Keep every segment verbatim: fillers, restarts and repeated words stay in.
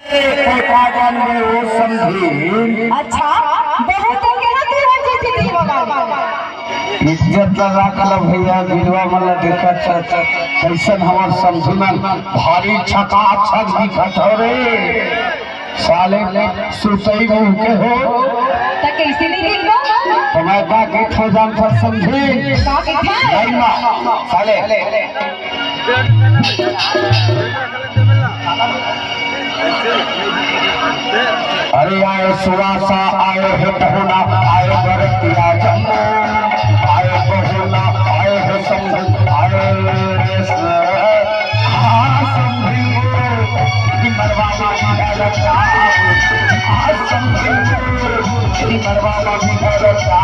ए, का जान में वो समझी। अच्छा, बहुत दिन के ना तेरा जैसे देवा बाबा। इज्जत ला राख ल भैया, बिरवा मन ला देखत हस, कैसन हमर समधी मन भारी छकाछक दिखत हो रे। साले सुतई मुंह के हो। त कैसे नहीं देखबो? त मैं का कहिथंव जानथस समधी? का कहिथस? नहीं माँ, साले। अरे आए सुवासा, आए हे पहुना, आए बरतिया जम्मो, आए पहुना, आए हे समधी, आए रे स-, आ समधी, मरवा बाबा की भैरव का, आ समधी, मरवा बाबा की भैरव का।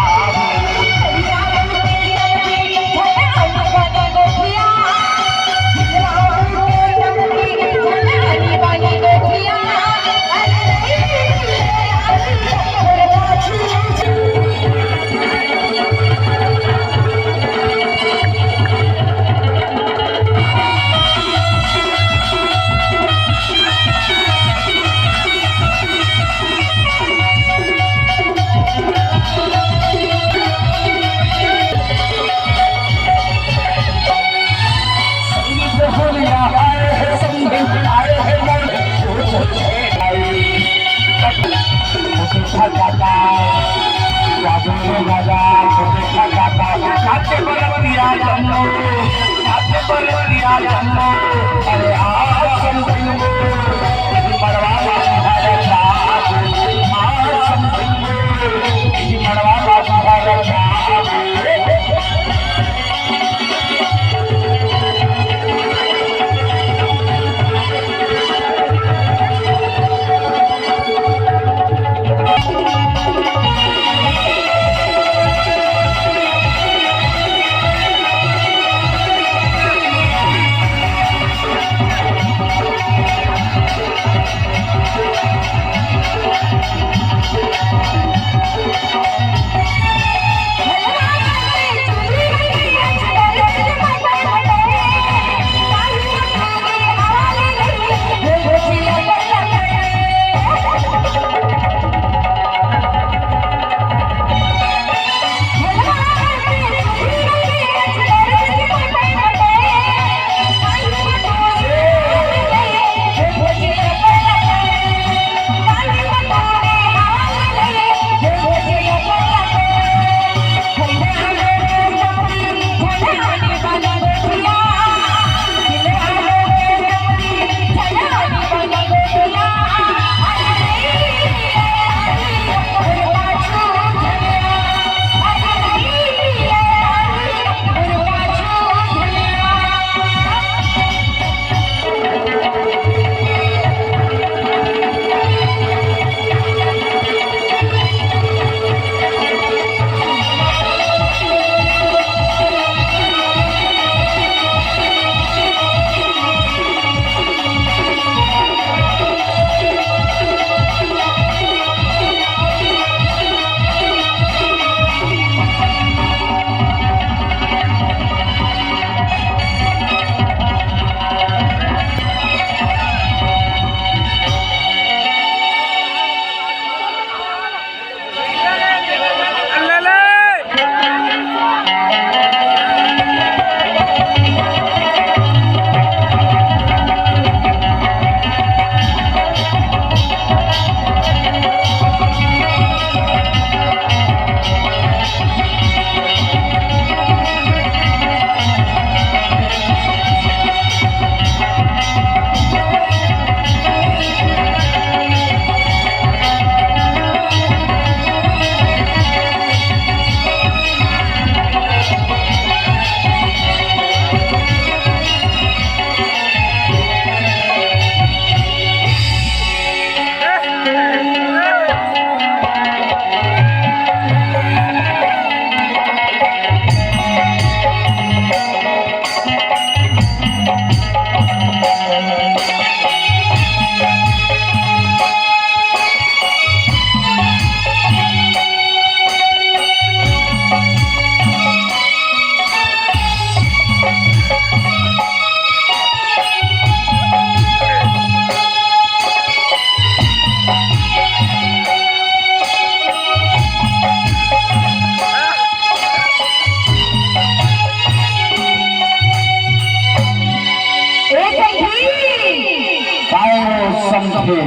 समझे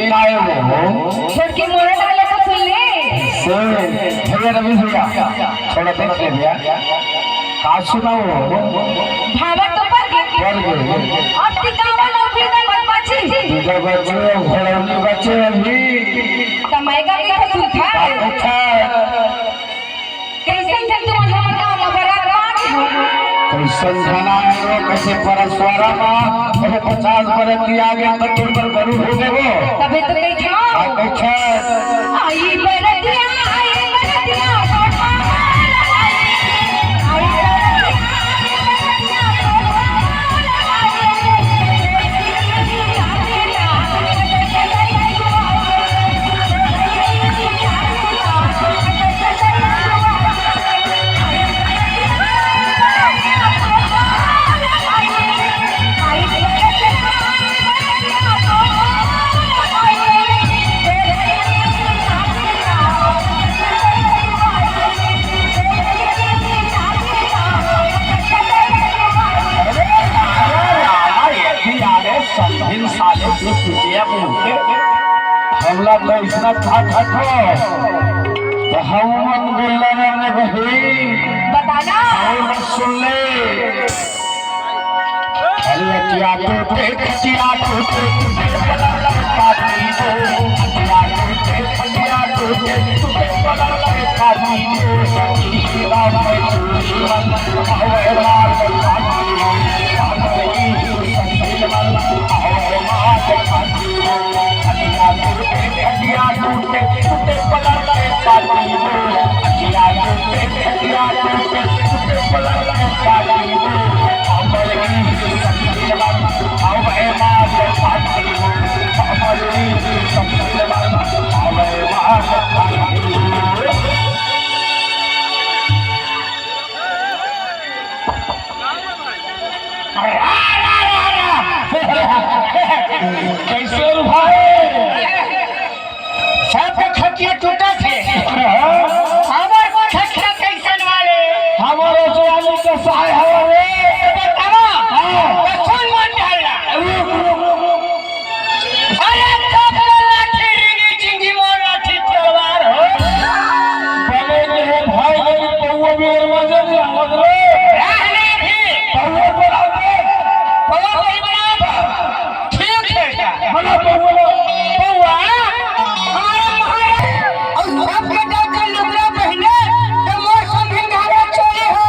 काय वो? छोटकी मोरा डाले को सुन ले। से, भैया रवीश भैया, थोड़ा देख ले भैया। का सुना वो? भावत तो पर गे। पर गे। अब टिकावा लो फिर तो बच बची। इधर बचे, घोड़ौनी बचे अभी। कमाई का भी तो सुनता है। अच्छा। कैसन झन तुमन हमर गाँव म बरात बात हो? कैसन झन आए हो, कैसे परसवारा मा, अरे पचास बरस दिया गया तो तुम पर गरुड़ हो गए वो। तबे तो कही था। आ, कैसे? आई बरतिया, आई बरतिया, कोठा वाला आई। आई बरतिया, आई बरतिया, कोठा वाला आई। समधिन साले के कुतिया मुंह के। हमला तो इसना था था था। तो हम मन गुल्ला ने भाई। बताना। और बस सुन ले। अरे अटिया टूटे, खटिया टूटे, टूटे पलंग पाती दो। अटिया टूटे, खटिया टूटे, टूटे पलंग पाती दो। कैसे हो भाई? सबके खटिया टूटा थे। हमर खटिया कैसन वाले? हमर तो आलू के साय हवा रे। बतावा। हाँ। तो सुन मन डालना। रुक, रुक, रुक, रुक। अरे तब तो लाठी रिंगी चिंगी मोर लाठी तलवार हो। भले के भाई के पौवा भी मजे नहीं आवत रे। रहने भी। पौवा पर आओ रे। पौवा पर बनाओ। ठीक है क्या? बना पौवा। पौवा? हमारा महाराज। और सबके डॉक्टर लुगरा पहने, तो मोर समधिन घाघरा चोली हो।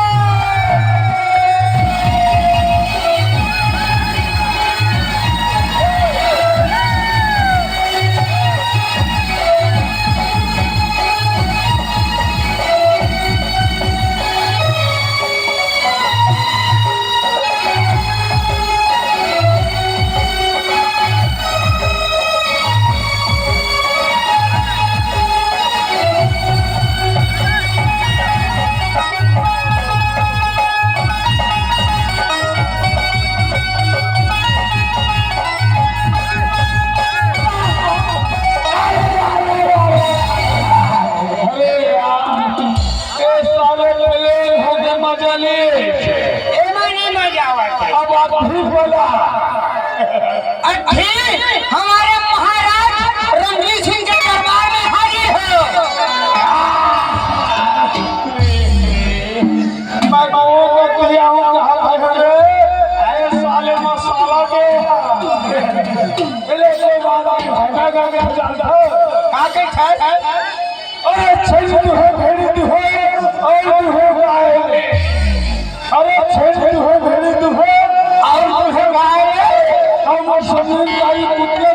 अरे यार, ए साले पहले होके मजा ले। एमा नहीं मजा आवत है। अब आप भी बोला। अरे हमारे महाराज रणजीत सिंह के दरबार में हाजिर हो। मैं गाँव को किया हूँ, कहा था रे, ए साले मसाला दे। ले, ले, बाबा, भागा, गागा, जाता। का के खाए? अरे छेन दुहे भेड़ी दुहे, और दुहे गाय। अरे छेन दुहे भेड़ी दुहे, और दुहे गाय। हम समूह गाई कुत्ते